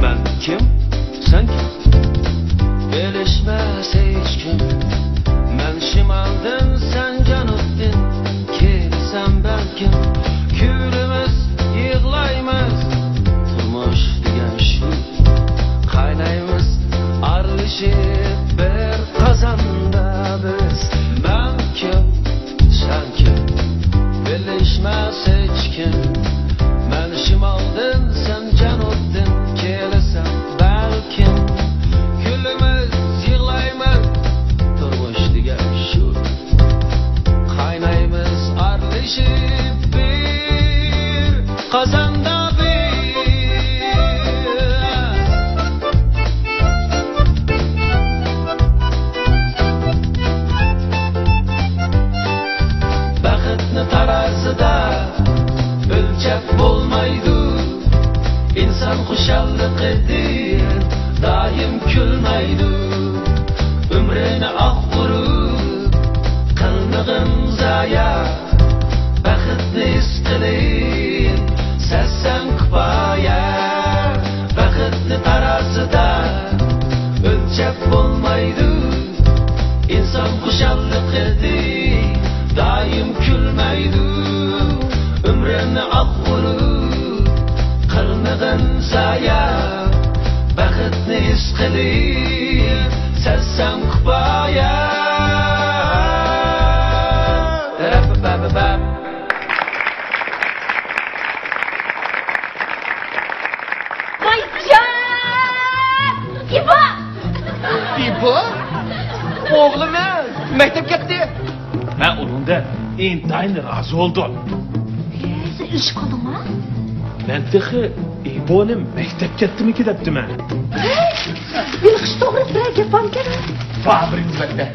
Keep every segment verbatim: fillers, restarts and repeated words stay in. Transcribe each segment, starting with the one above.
مەن كىم؟ سەن كىم؟ بىلىشمەس ھېچكىم. مەن شىمالدىن، سەن جەنۇبتىن. كېلىسەن بەلكىم، كۈلىمىز، يىغلايمىز. تۇرمۇش دېگەن شۇ. قاينايمىز ئارىلىشىپ بىر قازاندا بىز. مەن كىم؟ سەن كىم؟ بىلىشمەس ھېچكىم. مەن شىمالدىن، سەن جەنۇبتىن. كېلىسەن بەلكىم، كۈلىمىز، يىغلايمىز. تۇرمۇش دېگەن شۇ. قاينايمىز ئارىلىشىپ بىر قازاندا بىز. بەختنى تارازىدا ئۆلچەپ بولمايدۇ. ئىنسان خۇشاللىقىدىن دائىم كۈلمەيدۇ. ئۆمرىنى ئاق ئۇرۇپ قىلمىغىن زايا. بەختنى ھېس قىلىپ سەزسەڭ كۇپايە. بەختنى تارازىدا ئۆلچەپ بولمايدۇ. ئىنسان خۇشاللىقىدى دائىم كۈلمەيدۇ. ئۆمرۈمنى ئاق ئۇرۇپ قىلمىغىن زايا. بەختنى ھېس قىلىپ سەزسەڭ كۇپايە. ۋايجان! ئىبا! ئىبا؟ ئوغلۇم مەكتەپ كەتتى. مەن ئۇنىڭدىن ئىنتايىن رازى بولدۇم. سەن ئۆچ قالدىڭما؟ مەن تېخى ئىبونى مەكتەپ كەتتىمىكى دەپتىمەن. ھېلىقى ئىش توغرىلىق بىرەر گەپ بارمىكەن؟ بار بىر ئىززەتتە.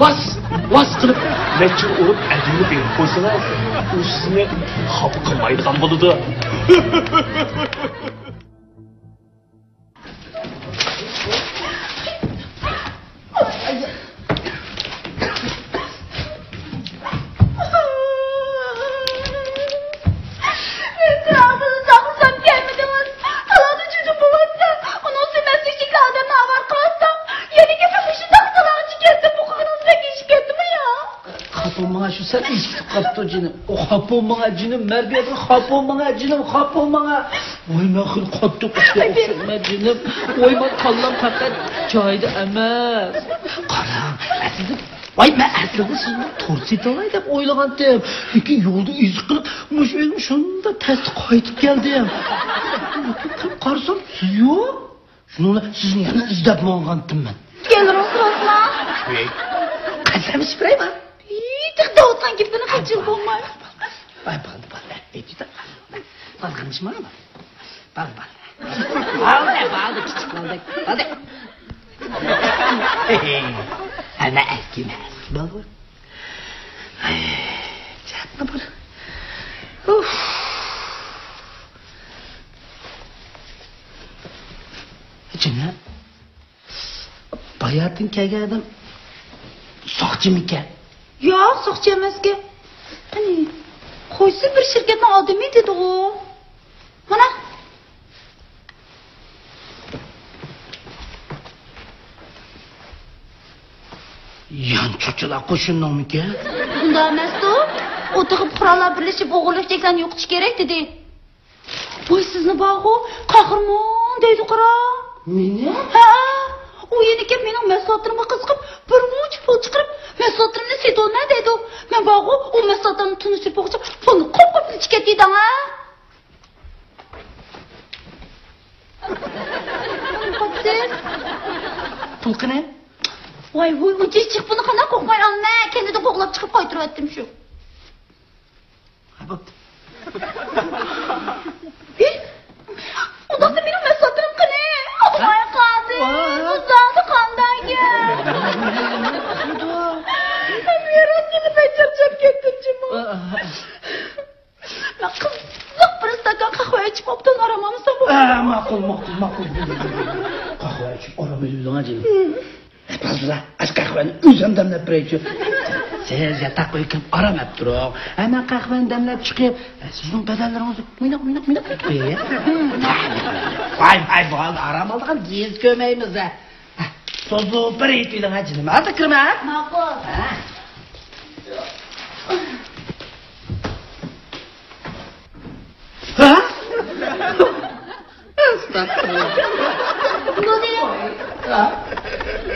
لاس، لاس قىلىپ نەچچە ئۇرۇپ ئەدىيىنى بېرىپ قويسىڭىز، ئۇ سىزنى خاپا قىلمايدىغان بولىدۇ. ئۇنىڭ سۆمەسلىكىگە ئادەمنى ئاۋارە قىلاتتىڭ. يەنە گېپىڭ مۇشۇنداق تالاغىچە كەتتى، بۇ قىلغىنىڭىز بەك ئېشىپ كەتتىمۇ يا؟ خاپا بولماڭا، شۇ سەل ئېشىپ قاپتۇ جېنىم. ئو، خاپا بولماڭا جېنىم، مەن بۇ يەردە خاپا بولماڭا جېنىم، خاپا بولماڭا. ۋاي، مەن خېلى قاتتىق ئىشقا ئوخشايمەن جېنىم. ۋاي، مانا كاللام پەقەت جايىدا ئەمەس. قاراڭ، ئەسلىدە، ۋاي، مەن ئەسلىدە سىزنى تور سېتىۋالاي دەپ ئويلىغانتىم. لېكىن يولدا ئېزىقىپ قېلىپ، مۇشۇ ئۆيگە شۇنداق تەستە قايتىپ كەلدىم. قارىسام، سىز يوق. شۇنىڭ بىلەن سىزنى يەنە ئىزدەپ ماڭغانتىم مەن. كەلدىڭىز راسلا؟ قەسەم ئىچىپ بېرەيما؟ تېخى دەۋاتقان گېپىنى قىلچىلا بولماي. باي، بالدى، بالدى. ئېيتىۋېتىڭ. بالدى، قېرىندىشىم، بالدى. بالدى، بالدى. بالدى، بالدى، كىچىك بالدى. بالدى. ئەنە ئەسكى، ئەسكى بالدى. ئاي، جاتنا بار. ئۇف. جېنىم، باياتىن كەلگەن ئادەم ساقچىمىكەن؟ ياق، ساقچى ئەمەسكەن. قېنى، قويسا بىر شىركەتنىڭ ئادىمى دېدىغۇ. مانا. يانچۇقچىلار قوشۇنىنىڭمىكەن؟ ئۇنداق ئەمەستۇ؟ ئۇ تېخى پۇقرالار بىرلىشىپ ئوغرىلىق چەكلەرنى يوقىتىش كېرەك دېدى. ۋاي، سىزنى بارغۇ، قەھرىمان دەيدۇ قارا. مېنى؟ ھە. ئۇ يەنە كېلىپ مېنىڭ مەھسۇلاتلىرىمغا قىزىقىپ، بىر مۇنچە پۇل چىقىرىپ، مەھسۇلاتلىرىمنى سېتىۋالىمەن دەيدۇ. مەن بارغۇ، ئۇ مەھسۇلاتلارنى تونۇشتۇرۇپ بولغۇچە پۇلنى قوپقوپ ئىچىپ كەتتى دەڭ ھە. قاپسىز. پۇل قېنى؟ ۋاي، ۋۇي، ئۇنچە جىق پۇلنى قانداق قوقماي ئالىمەن؟ كەينىدىن قوغلاپ چىقىپ قايتۇرۇۋەتتىم شۇ. ھە، بوپتۇ. ئى، ئۇنداقتا مېنىڭ مەھسۇلاتلىرىم قېنى؟ ۋاي، قادىر، ۋاي. بۇ زادى قانداق گەپ؟ مەن راستلا بەك چارچاپ كەتتىم جۇمۇ. مەن قىزىق بىر ئىستاكان قەھۋە ئىچىپ ئوبدان ئارام ئالمىسام بولمايدۇ. ئە، ماقۇل، ماقۇل، ماقۇل. قەھۋە ئارام ئېلىۋېلىڭ جېنىم. ھە، پازىلا، ئاش قەھۋەنى ئۆزۈم دەملەپ بېرەيچۇ. سىز ياتاق ئۆيگە كىرىپ ئارام ئەپ تۇرۇڭ. ھە، مەن قەھۋەنى دەملەپ چىقىپ، ھە، سىزنىڭ بەدەنلىرىڭىزنى مۇيناق، مۇيناق، مۇيناق قىلىپ قوياي. ۋاي، ۋاي، بولدى، ئارام ئالىدىغان گېزىت كۆرمەيمىز، ھە. سوزۇپ بېرىپ ئېلىڭ، ھە، جېنىم. ھازىر كىرمە، ھە؟ ماقۇل. ھە. ھە؟ ئەستەغپۇرۇللا. بولدى. ھە؟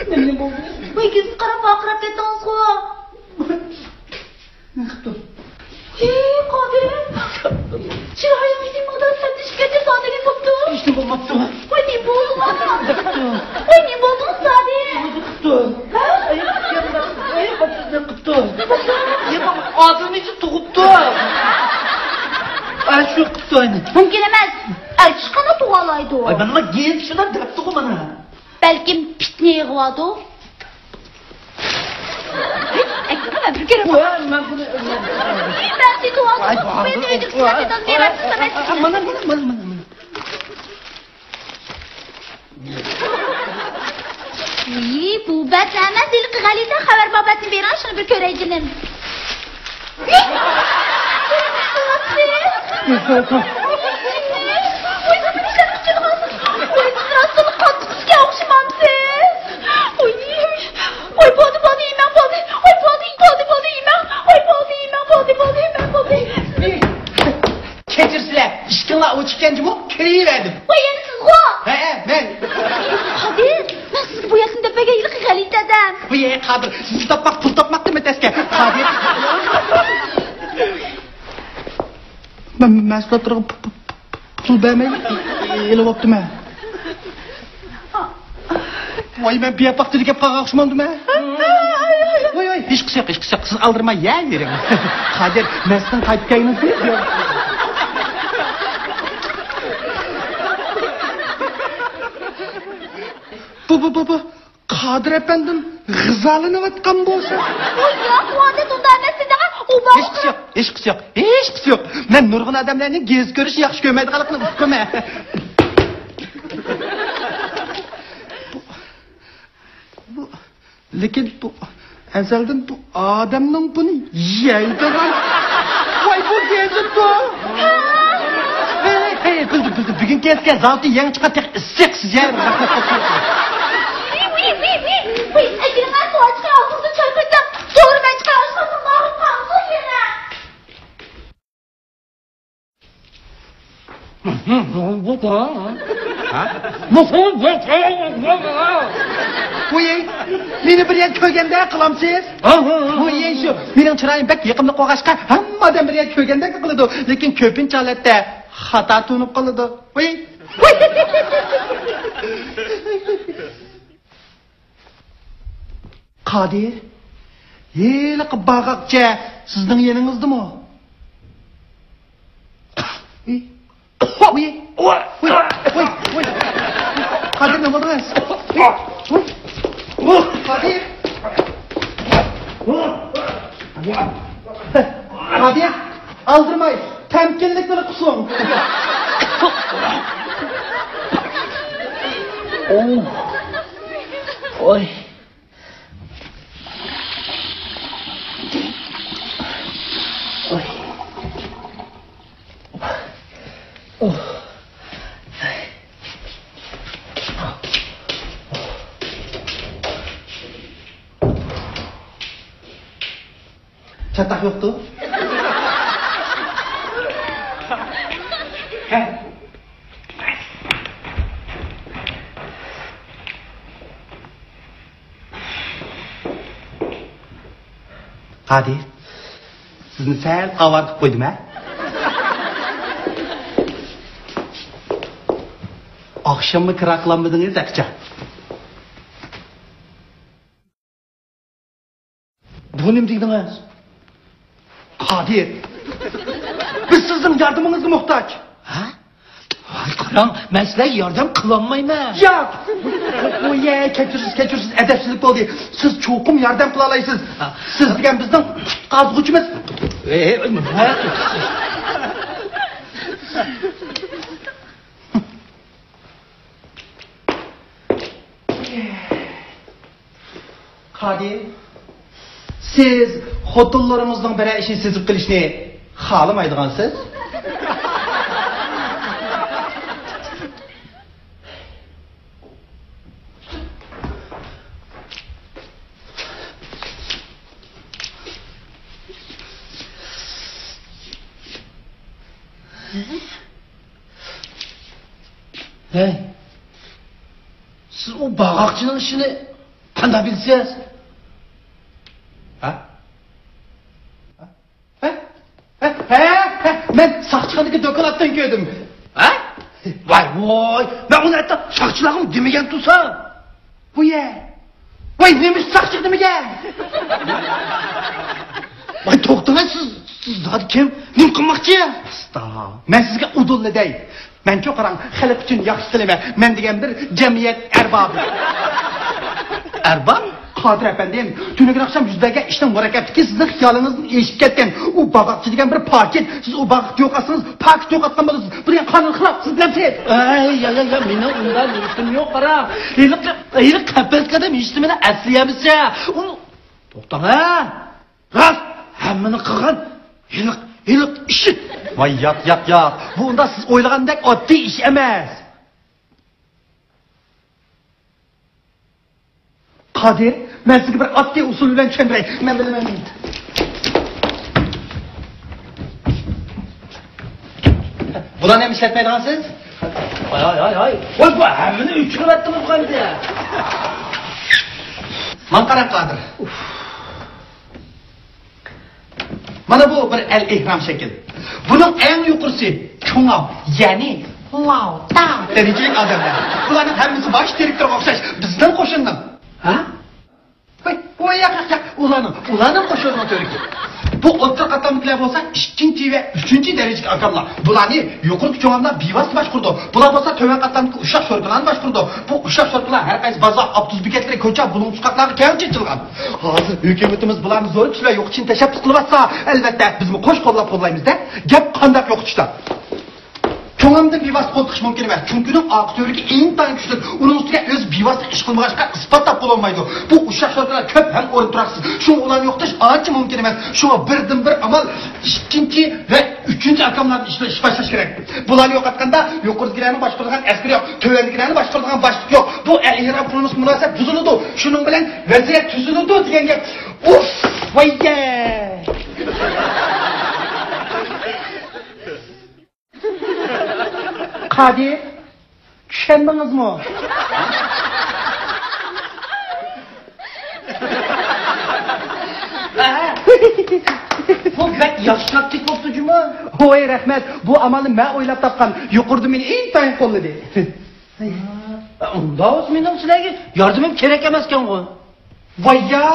نېمە بولدى؟ ۋاي، كۆزۈمگە قاراپ ۋارقىراپ كەتتىڭىزغۇ. نېمە قىپتۇ؟ ھېي، قادىر! چىرايىڭ ھېچنېمىدىن سەتلىشىپ كەتتى، زادى نېمە بوپتۇ؟ ھېچنېمە بولماپتۇ. ۋاي، نېمە بولدىڭىز؟ ۋاي، نېمە بولدىڭىز زادى؟ نېمە قىپتۇ؟ ھە؟ ئاياق ئاياق نېمە قىپتۇ؟ يا، ئادىمىچە تۇغۇپتۇ. ئا، شۇ قىپتۇ ئەنە. مۇمكىن ئەمەس. ئەر كىشى قانداق تۇغالايدۇ؟ ئاي، مانا گېنت شۇنداق دەپتىغۇ مانا. بەلكىم پىتنە يىغىۋالدى. ئەكرەم، بىر كۆرۈپ باق. ۋە، مەن بۇنى، مەن، مەن سېتىۋالدىم. ۋاي، بۇ مەن ئۆيدىكى سىلەرگە دادىلىرىم. مانا، مانا، مانا، مانا، مانا. ئى، بۇ بەت ئەمەس، ھېلىقى غەلىتە خەۋەر بابەتنى بېرىڭ، شۇنى بىر كۆرەي جېنىم. كەچۈرسىلەر، ئىشىكىڭلار ئوچۇق ئىكەن جۇمۇ، كىرىۋەردىم. ۋاي، يەنە سىزغۇ؟ ھەئە، مەن. قادىر، مەن سىزگە بۇ يەردىن دەپ بەرگەن ھېلىقى غەلىتە ئادەم. ۋاي، قادىر، سىزنى تاپماق پۇل تاپماقتىنمۇ تەسكەن. قادىر. مەن مەھسۇلاتلىرىغا پۇ-، پۇ-، پۇ-، پۇل بەرمەي ئېلىۋاپتىمەن. ۋاي، مەن بىيەپ ۋاقتىدا كەپ قالغان ئوخشىمامدىمەن؟ ۋاي، ۋاي، ھېچقىسى يوق، ھېچقىسى يوق. سىز ئالدىرىماي يەۋېرىڭ. قادىر، مەن سىزدىن قايتىپ كەلگىنىمنى سېزىپ. بۇ، بۇ، بۇ، بۇ. قادىر ئەپەندىم غىزالىنىۋاتقان بولسا. ئۇ ياق، ئۇ ئادەت ئۇنداق ئەمەس دېدىغان، ئۇ بار. ھېچقىسى يوق، ھېچقىسى يوق، ھېچقىسى يوق. مەن نۇرغۇن ئادەملەرنىڭ گېزىت كۆرۈشنى ياخشى كۆرمەيدىغانلىقىنى ئۇقتۇم. بۇ، بۇ، لېكىن بۇ ئەزەلدىن بۇ ئادەمنىڭ بۇنى يەيدىغان. ۋاي، بۇ گېزىتتۇ. ھەي، ھەي، بىلدىم، بىلدىم. بۈگۈن كەسكەن زاۋۇتى يېڭى چىققان تېخى ئىسسىق سىز يەۋېرىڭ. ۋىي، ۋىي، ۋىي، ۋىي. ۋىي، ئەگىرىڭ ئەسۋاچقا ئالتۇنسى چاي قويسام، سورىمەن چىقارسام، ماڭىپ قالسۇن يەنە. ھە؟ ۋۇي، مېنى بىر يەر كۆرگەندەك قىلامسىز؟ ۋۇي، شۇ، مېنىڭ چىرايىم بەك يېقىملىق بولغاچقا، ھەممە ئادەم بىر يەر كۆرگەندەك قىلىدۇ. لېكىن كۆپىنچە ھالەتتە خاتا تونۇپ قالىدۇ. ۋۇي. قادىر، ھېلىقى بارغاقچە سىزنىڭ يېنىڭىزدىمۇ؟ ۋۇي، ۋۇي، ۋۇي، ۋۇي. قادىر، نېمە بولدىڭىز؟ ۋۇي، ۋۇي. قادىر. قادىر، ئالدىرىماي، تەمكىنلىك بىلەن قۇسۇڭ. ۋوي. چاتاق يوقتۇ؟ قادىر، سىزنى سەل ئاۋارە قىلىپ قويدۇم ھە؟ ئاخشاممۇ كىرا قىلالمىدىڭىز ئەكچە. بۇ نېمە دېگىنىڭىز؟ قادىر، بىز سىزنىڭ ياردىمىڭىزگە موھتاج. ھە؟ ۋاي، قاراڭ، مەن سىلەرگە ياردەم قىلالمايمەن. ياق! ئويەي، كەچۈرسىز، كەچۈرسىز، ئەدەپسىزلىك بولدى. سىز چوقۇم ياردەم قىلالايسىز. ھە. سىز دېگەن بىزنىڭ قۇتقازغۇچىمىز. ئېي، نېمە؟ خادىم، سىز خوتۇنلىرىڭىزنىڭ بىرەر ئىشنى سېزىپ قېلىشىنى خالىمايدىغانسىز؟ ھەي، سىز ئۇ باغاقچىنىڭ ئىشىنى قانداق بىلىسىز؟ ھە؟ ھە؟ ھە؟ ھە؟ ھە؟ ھە؟ مەن ساقچىخانىدىكى دوكلاتتىن كۆردۈم. ھە؟ ۋاي، ۋاي، مەن ئۇنى ھەتتا ساقچىلارغىمۇ دېمىگەن تۇرسام. ۋاي، ۋاي، نېمە ئۈچۈن ساقچىغا دېمىگەن؟ ۋاي، توختاڭ، سىز، سىز زادى كىم؟ نېمە قىلماقچى؟ ئاستا. مەن سىزگە ئۇدۇللا دەي. مەنچۇ قاراڭ، خەلق ئۈچۈن ياخشى قىلىمەن. مەن دېگەن بىر جەمئىيەت ئەربابى. ئەرباب؟ قادىر ئەپەندىم، تۈنۈگۈن ئاخشام يۈز بەرگەن ئىشنىڭ مۇرەككەپلىكى سىزنىڭ خىيالىڭىزدىن ئېشىپ كەتكەن. ئۇ باغاقچى دېگەن بىر پاكىت. سىز ئۇ باغاقنى يوقاتسىڭىز، پاكىت يوقاتقان بولىسىز. بۇ دېگەن قانۇن خىلاپ، سىز بىلەمسىز؟ ئەي، يا، يا، يا، مېنىڭ ئۇنداق نىيىتىم يوق، قارا. ھېلىقى، ھېلىقى قەپەسكە ئادەم ھېچنېمىنى ئەسلىيەلمىسە، ئۇ، توختاڭ، ھە! راست، ھەممىنى قىلغان ھېلىق، ھېلىق ئىشىك. ۋاي، ياق، ياق، ياق. بۇ ئۇنداق سىز ئويلىغاندەك ئاددىي ئىش ئەمەس. قادىر، مەن سىزگە بىر ئاددىي ئۇسۇل بىلەن چۈشەندۈرەي. مەن بىلىمەن. بۇلارنى ھەم ئىشلەتمەيدىغانسىز؟ ھاي، ھاي، ھاي، ھاي. ۋاي، بۇ ھەممىنى ئۆچۈرۈۋەتتىڭىز قاندى؟ ماڭا قاراڭ، قادىر. مانا بۇ بىر ئەل ئېھرام شەكىل. بۇنىڭ ئەڭ يۇقىرىسى چوڭاۋ، يەنى لاۋتا دەرىجىلىك ئادەملەر. بۇلارنىڭ ھەممىسى باش دىرېكتورغا ئوخشاش بىزنىڭ قوشۇننىڭ. ھە؟ ۋاي، ۋاي، ياق، ياق، ياق. ئۇلارنىڭ، ئۇلارنىڭ قوشۇنىنىڭ تۈۋرۈكى. بۇ ئوتتۇرا قاتلامدىكىلەر بولسا ئىككىنچى ۋە ئۈچىنچى دەرىجىلىك ئاكاملار. بۇلارنى يۇقىرىقى چوڭاملار بىۋاسىتە باشقۇرىدۇ. بۇلار بولسا تۆۋەن قاتلامدىكى ئۇششاق شورپىلارنى باشقۇرىدۇ. بۇ ئۇششاق شورپىلار ھەر قايسى بازار، ئاپتوبۇس بېكەتلىرى، كوچا، بۇلۇڭ، سوقاقلارغا كەڭچە ئېچىلغان. ھازىر ھۆكۈمىتىمىز بۇلارنى زور كۈچ بىلەن يوقىتىشنى تەشەببۇس قىلىۋاتسا، ئەلۋەتتە، بىزمۇ قوش قوللاپ قوللايمىز-دە. گەپ قانداق يوقىتىشتا؟ چوڭامدىن بىۋاسىتە قول تىقىش مۇمكىن ئەمەس. چۈنكى ئۇنىڭ ئارقا تۈۋرۈكى ئىنتايىن كۈچلۈك. ئۇنىڭ ئۈستىگە ئۆزى بىۋاسىتە ئىش قىلمىغاچقا، ئىسپاتلاپ بولالمايدۇ. بۇ ئۇششاق شورپىلار كۆپ ھەم ئورۇن تۇراقسىز. شۇڭا ئۇلارنى يوقىتىش ئانچە مۇمكىن ئەمەس. شۇڭا بىردىنبىر ئامال ئىككىنچى ۋە ئۈچىنچى ئاكاملاردىن ئىش، ئىش باشلاش كېرەك. بۇلارنى يوقاتقاندا يۇقىرىدىكىلەرنىڭ باشقۇرىدىغان ئەسكىرى يوق، تۆۋەندىكىلەرنى باشقۇرىدىغان باشلىق يوق. بۇ ئەل ئېھرام قۇرۇلمىسى مۇناسىۋەت بۇزۇلىدۇ. شۇنىڭ بىلەن ۋەزىيەت تۈزۈلىدۇ دېگەن گەپ. ئۇف، ۋاييە! قادىر، چۈشەندىڭىزمۇ؟ بۇ بەك ياخشى تاكتىك بوپتۇ جۇمۇ. ھوي، رەھمەت. بۇ ئامالنى مەن ئويلاپ تاپقان. يۇقىرىدا مېنى ئىنتايىن قوللىدى. ئۇنداق بولسا مېنىڭ سىلەرگە ياردىمىم كېرەك ئەمەسكەنغۇ. ۋاييا!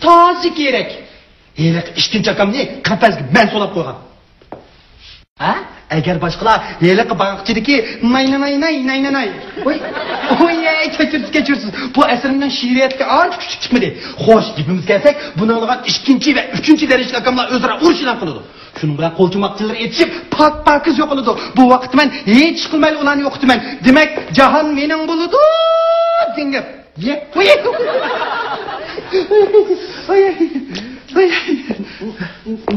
تازا كېرەك. ھېلىقى ئىككىنچى ئاكامنى قەپەسكە مەن سولاپ قويغان. ھە؟ ئەگەر باشقىلار ھېلىقى باغاقچىدىكى نايناناي ناي، نايناناي. ۋاي، ۋاي، كەچۈرسىز، كەچۈرسىز. بۇ ئەسىرىمنىڭ شېئىرىيەتكە ئانچە كۈچلۈك چىقمىدى. خوش، گېپىمىزگە كەلسەك، بۇنى ئاڭلىغان ئىككىنچى ۋە ئۈچىنچى دەرىجىلىك ئاكاملار ئۆزئارا ئۇرۇش ئېلان قىلىدۇ. شۇنىڭ بىلەن قول چوماق تىللىرى ئېتىشىپ، پاك-پاكىز يوقىلىدۇ. بۇ ۋاقىتتا مەن ھېچ ئىش قىلمايلا ئۇلارنى يوقىتىمەن. دېمەك، جاھان مېنىڭ بولىدۇ دېگەن گەپ.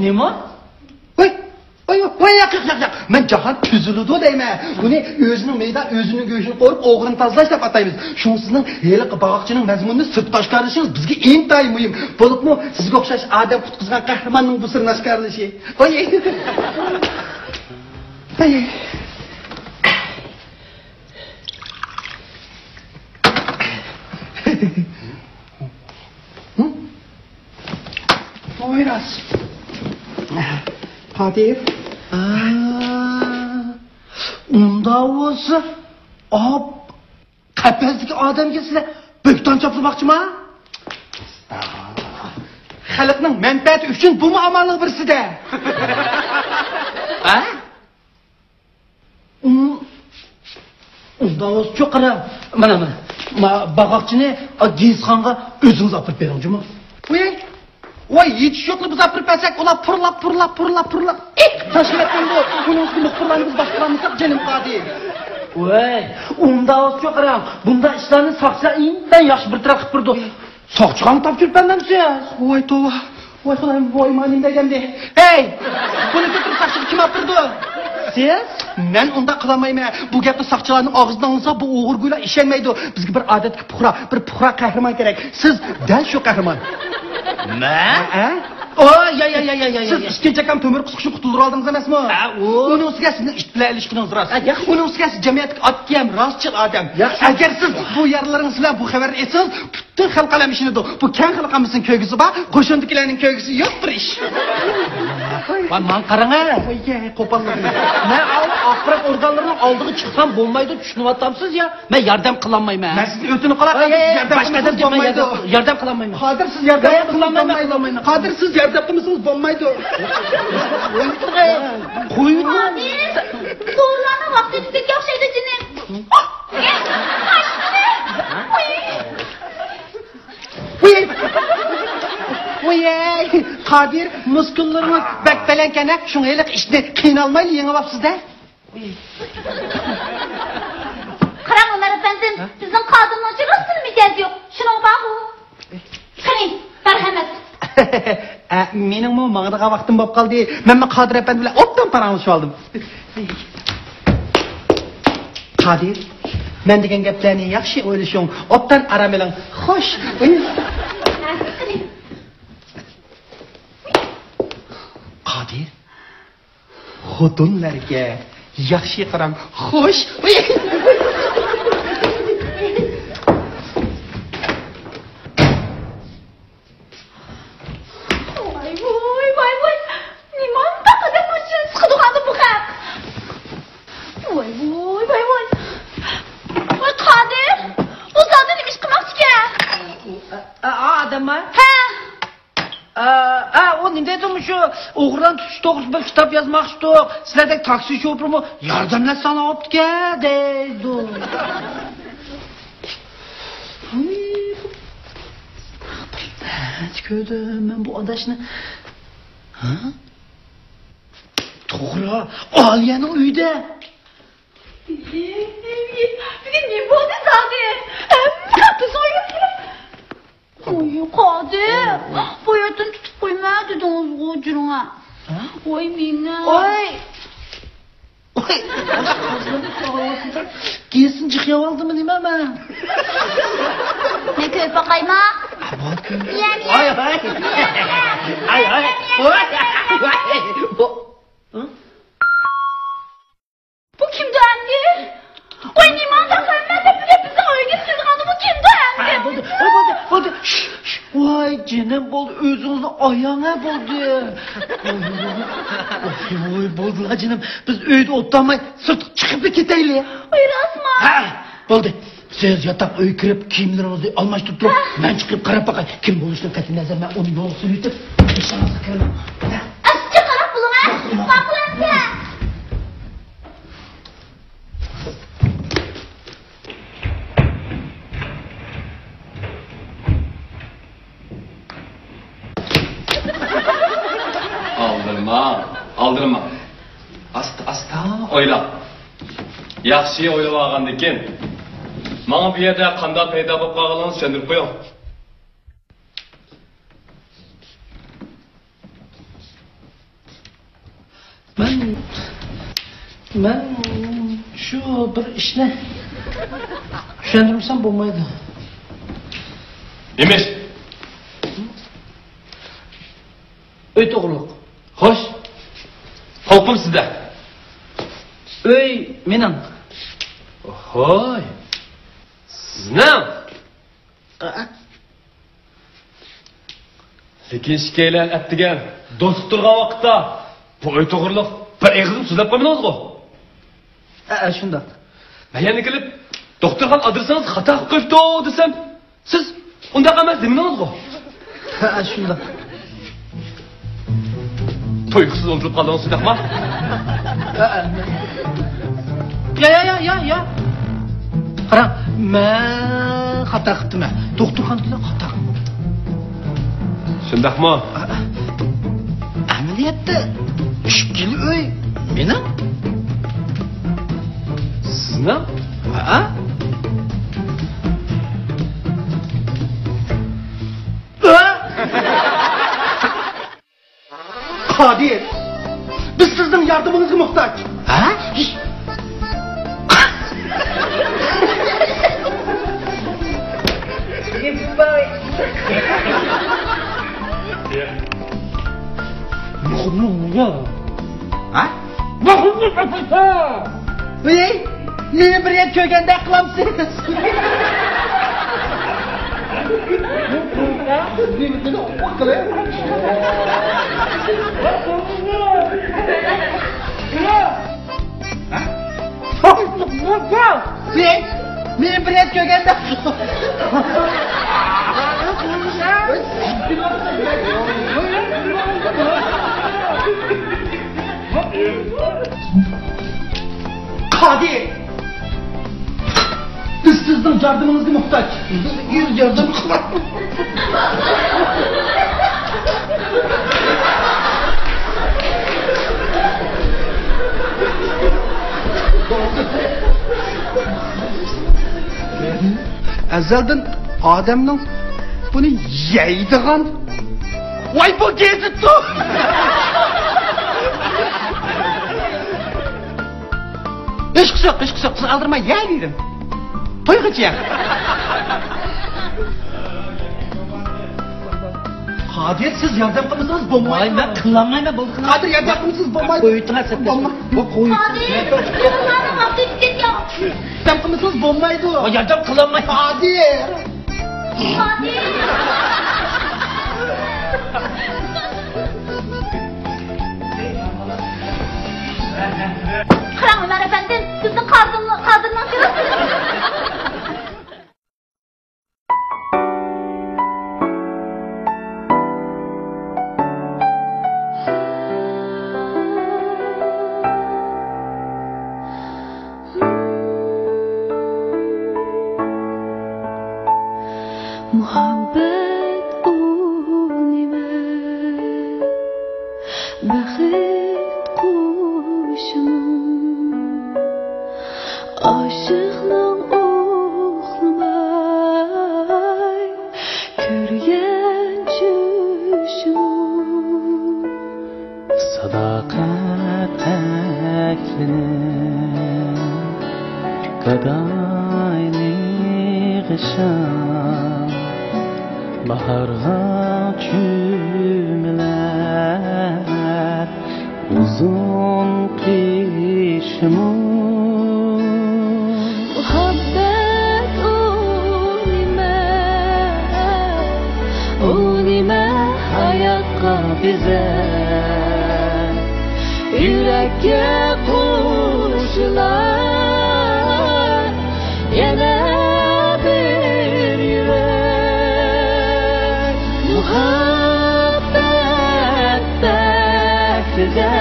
نېمە؟ ۋاي، ۋاي، ۋاي، ياق، ياق، ياق، ياق. مەن جاھان تۈزۈلىدۇ دەيمەن. بۇنى ئۆزىنىڭ مېيىدا ئۆزىنىڭ گۆشىنى قورۇپ، ئوغرىنى تازىلاش دەپ ئاتايمىز. شۇڭا سىزنىڭ ھېلىقى باغاقچىنىڭ مەزمۇنىنى سىرتقا ئاشكارىلىشىڭىز بىزگە ئىنتايىن مۇھىم. بولۇپمۇ سىزگە ئوخشاش ئادەم قۇتقۇزغان قەھرىماننىڭ بۇ سىرنى ئاشكارىلىشى. ۋاي. ۋاي. ھە؟ ۋاي راست. قادىر. ئا، ئۇنداق بولسا، ئاپ، قەپەستىكى ئادەمگە سىلەر بۆھتان چاپلىماقچىما؟ خەلقنىڭ مەنپەئەتى ئۈچۈن بۇمۇ ئامالنىڭ بىرسىدە. ھە؟ ئۇ-، ئۇنداق بولسىچۇ، قارا، مانا، مانا، ما، باغاقچىنى، ئا، گېزىتخانىغا ئۆزىڭىز ئاپىرىپ بېرىڭ جۇمۇ. ۋاي، ۋاي، يېتىشى يوقلا بىز ئاپىرىپ بەرسەك، ئۇلار پۇرلاپ، پۇرلاپ، پۇرلاپ، پۇرلاپ، ئېھ، تاشلىۋەتكەن بۇ. بۇنىڭ ئۈستىگە مۇخبىرلارنى بىز باشقۇرالمىساق، جېنىم قادى. ۋاي، ئۇنداق بولسا قاراڭ، بۇنداق ئىشلارنى ساقچىلار ئىنتايىن ياخشى بىر تەرەپ قىلىپ بېرىدۇ. ساقچىغا تاپشۇرۇپ بەرمەمسىز؟ ۋاي توۋا، ۋاي خۇدايىم، ۋاي مانا نېمە دېگەندى. ھەي! بۇنى كۆتۈرۈپ ساقچىغا كىم ئاپىرىدۇ؟ سىز؟ مەن ئۇنداق قىلالمايمەن. بۇ گەپنى ساقچىلارنىڭ ئاغزىدىن ئاڭلىسا، بۇ ئوغرى گۇيلار ئىشەنمەيدۇ. بىزگە بىر ئادەتتىكى پۇقرا، بىر پۇقرا قەھرىمان كېرەك. سىز دەل شۇ قەھرىمان. مەن؟ ھە؟ ئو، يا، يا، يا. سىز ئىككىنچى ئاكام تۆمۈر قىسقۇچنى قۇتۇلدۇرۇۋالدىڭىز ئەمەسمۇ؟ ھە، ئۇ. ئۇنىڭ ئۈستىگە سىزنىڭ ئىت بىلەن ئېلىشقىنىڭىز راست. ھە، ياخشى. ئۇنىڭ ئۈستىگە سىز جەمئىيەتتىكى ئاددىي ھەم راستچىل ئادەم. ياخشى. ئەگەر سىز بۇ يارىلىرىڭىز بىلەن بۇ خەۋەرنى ئېيتسىڭىز، پۈتۈن خەلق ئالەم ئىشىنىدۇ. بۇ كەڭ خەلق ئاممىسىنىڭ كۆرگۈسى بار، قوشۇندىكىلەرنىڭ كۆرگۈسى يوق بىر ئىش. ۋاي، ماڭا قاراڭ ھە. ۋاي، يە، قوپاللىدىم. مەن ئاخبارات ئورگانلىرىنىڭ ئالدىغا چىقسام بولمايدۇ، چۈشىنىۋاتامسىز يا؟ مەن ياردەم قىلالمايمەن. مەن سىزدىن ئۆتۈنۈپ قالاي، ۋاي، ياردەم باشقا قىلمىسىڭىز ئادەم بولمايدۇ. ياردەم قىلالمايمەن. قادىر، سىز ياردەم قىلمىسىڭىز بولمايدۇ. قادىر، سىز ياردەم قىلمىسىڭىز بولمايدۇ. قويۇڭ. قادىر، دورىلارنىڭ ۋاقتى تۈگىگەن ئوخشايدۇ، جېنىم. ۋۇي! ۋۇي! قادىر، مۇسكۇللىرىڭىز بەك بەلەنكەن ھە، شۇڭا ھېلىقى ئىشنى قىينالمايلا يېڭىۋاپسىز-دە. قاراڭ، ئۆمەر ئەپەندىم، ھە؟ بىزنىڭ قادىرنىڭچۇ راستتىنلا مىجەزى يوق. شۇنىڭ بارغۇ. قېنى، مەرھەمەت. ئە، مېنىڭمۇ ماڭىدىغان ۋاقتىم بولۇپ قالدى. مەنمۇ قادىر ئەپەندى بىلەن ئوبدان پاراڭلىشىپ ئالدىم. قادىر، مەن دېگەن گەپلەرنى ياخشى ئويلىشىڭ، ئوبدان ئارام ئېلىڭ. خوش. قادىر، خوتۇنلارغا ياخشى قاراڭ. خوش. ۋاي، ۋاي، ۋاي، ۋاي. نېمانداق ئادەمنىڭ ئىچىدىن چىقىدىغاندۇ بۇ خەق؟ ۋاي، ۋاي، ۋاي، ۋاي. ۋاي، قادىر، ئۇ زادى نېمە ئىش قىلماقچىكەن؟ ئا، ئا، ئادەمما؟ ھە. ئا، ئا، ئۇ نېمە دەيدۇ، مۇشۇ ئوغرىلارنى تۇتۇش توغرىسىدا بىر كىتاب يازماقچىدۇق. سىلەردەك تاكسى شوپۇرىمۇ ياردەملەتسەڭلار بوپتىكەن دەيدۇ. ھەي، بىر نەچچە كۆردۈم مەن بۇ ئاداشنى. ھە؟ توغرا، ئالىيەنىڭ ئۆيىدە. بۈگۈن نېمە بولدى زادى؟ ھەممە بىزنىڭ ئۆيگە كېلىپ. ۋوي، قادىر، بۇ يەردىن تۇتۇپ قويما دېدىڭىزغۇ جۇرۇڭا. ھە؟ ۋوي، مېنى. ۋوي. ۋوي. كېسىن جىق يەۋالدىمۇ نېمە مەن؟ مەن كۆرۈپ باقايما؟ يەم، يەم. ئاي، ئاي. ئاي، ئاي. ۋوي. ۋوي. ھە؟ بۇ كىمدۇ ئەمدى؟ ۋاي، نېمانداق ھەممە دەپ بىزنىڭ ئۆيگە سىزغاندا بۇ كىمدۇ ئەمدى؟ ھە، بولدى، ۋاي، بولدى، بولدى. شش، شش. ۋاي، جېنىم بولدى، ئۆزىڭىزنى ئاياڭ ھە، بولدى. ۋاي، ۋاي، بولدىلا جېنىم، بىز ئۆيدە ئولتۇرالماي سىرتقا چىقىپلا كېتەيلى. ۋاي، راستمۇ؟ ھە، بولدى. سىز ياتاق ئۆيگە كىرىپ كىيىملىرىڭىزنى ئالماشتۇرۇپ تۇرۇڭ. مەن چىقىپ قاراپ باقاي. كىم بولۇشىدىن قەتئىي نەزەر، مەن ئۇنى يولغا سۆيۈتۈپ ئىشىڭىزغا كىرىمەن. ئەسكى قاراپ بولۇڭ ھە. ماقۇل ئەمدى. ئالدىرىما، ئالدىرىما. ئاستا، ئاستا ئويلا. ياخشى ئويلىۋالغاندىن كېيىن، ماڭا بۇ يەردە قانداق پەيدا بولۇپ قالغانلىقىڭىزنى چۈشەندۈرۈپ قويۇڭ. مەن، مەن شۇ بىر ئىشنى چۈشەندۈرمىسەم بولمايدۇ. نېمە ئىش؟ ئۆي توغرۇلۇق. خوش. قوپۇم سىزدە. ئۆي مېنىڭ. ھوي. سىزنىڭ؟ ئا. لېكىن ئىككىيلەن ئەتىگەن دوستلۇق تۇرغان ۋاقىتتا بۇ ئۆي توغرۇلۇق بىر ئېغىزمۇ سۆزلەپ قويمىدىڭىزغۇ؟ ھە، شۇنداق. مەن يەنە كېلىپ، دوختۇرخانا ئادرېسىڭىزنى خاتا قىلىپ قويۇپتۇ دېسەم، سىز ئۇنداق ئەمەس دېمىدىڭىزغۇ؟ ھە، شۇنداق. تۇيۇقسىز ئۇنتۇلۇپ قالدىڭىز شۇنداقما؟ ھە، ھە. يا، يا، يا، يا، يا. قاراڭ، مەن خاتا قىپتىمەن. دوختۇرخانىدىكىلەر خاتا قىلمىدى. شۇنداقمۇ؟ ئەمەلىيەتتە ئىككىلا ئۆي مېنىڭ. سىز نېمە؟ ھە؟ قادىر، بىز سىزنىڭ ياردىمىڭىزگە موھتاج. ھە؟ ھە؟ ۋەي، مېنى بىر يەر كۆرگەندەك قىلامسىز. ۋەي، مېنى بىر يەر كۆرگەندەك. قادىر! بىز سىزنىڭ ياردىمىڭىزگە موھتاج. بىز ياردەم قىلىڭ. ئەزەلدىن ئادەمنىڭ بۇنى يەيدىغان. ۋاي، بۇ گېزىتتۇ! ھېچقىسى يوق، ھېچقىسى يوق. سىز ئالدىرىماي يەۋېرىڭ. تويغىچە يەڭ. قادىر، سىز ياردەم قىلمىسىڭىز بولمايدۇ. ۋاي، مەن قىلالمايمەن، بولدى. قادىر، ياردەم قىلمىسىڭىز بولمايدۇ. قويۇۋېتىڭ، سەت. بولمايدۇ. قادىر، قىلمايمەن، ۋاقتى ئۆتۈپ كېتىپ. ياردەم قىلمىسىڭىز بولمايدۇ. ۋاي، ياردەم قىلالمايمەن. قادىر. قادىر. قاراڭ، ئۆمەر ئەپەندى، سىزنى قادىرنىڭ، قادىرنىڭ كىرىپ. مۇھەببەت ئۇ نېمە؟ بەخت قۇشىمۇ؟ ئاشىقنىڭ ئۇخلىماي كۆرگەن چۈشىمۇ؟ ساداقەت ئەكلىنىپ گادايلىق ئىشان، باھارغا چۆمۈلەر ئۇزۇن قىشىمۇ. مۇھەببەت ئۇ نېمە، ئۇ نېمە ھاياتقا بېزەر، يۈرەككە قوشۇلار يەنە بىر يۈرەك. مۇھەببەت بەختىدە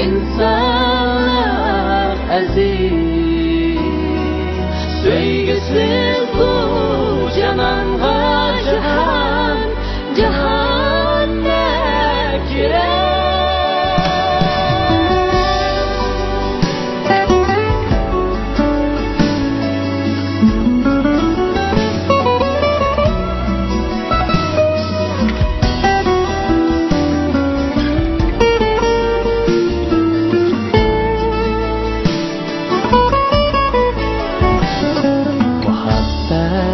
ئىنسانلار ئەزىز، سۆيگۈسىز بۇ جانانغا جاھان، جاھاندەك يۈرەك. مۇھەببەت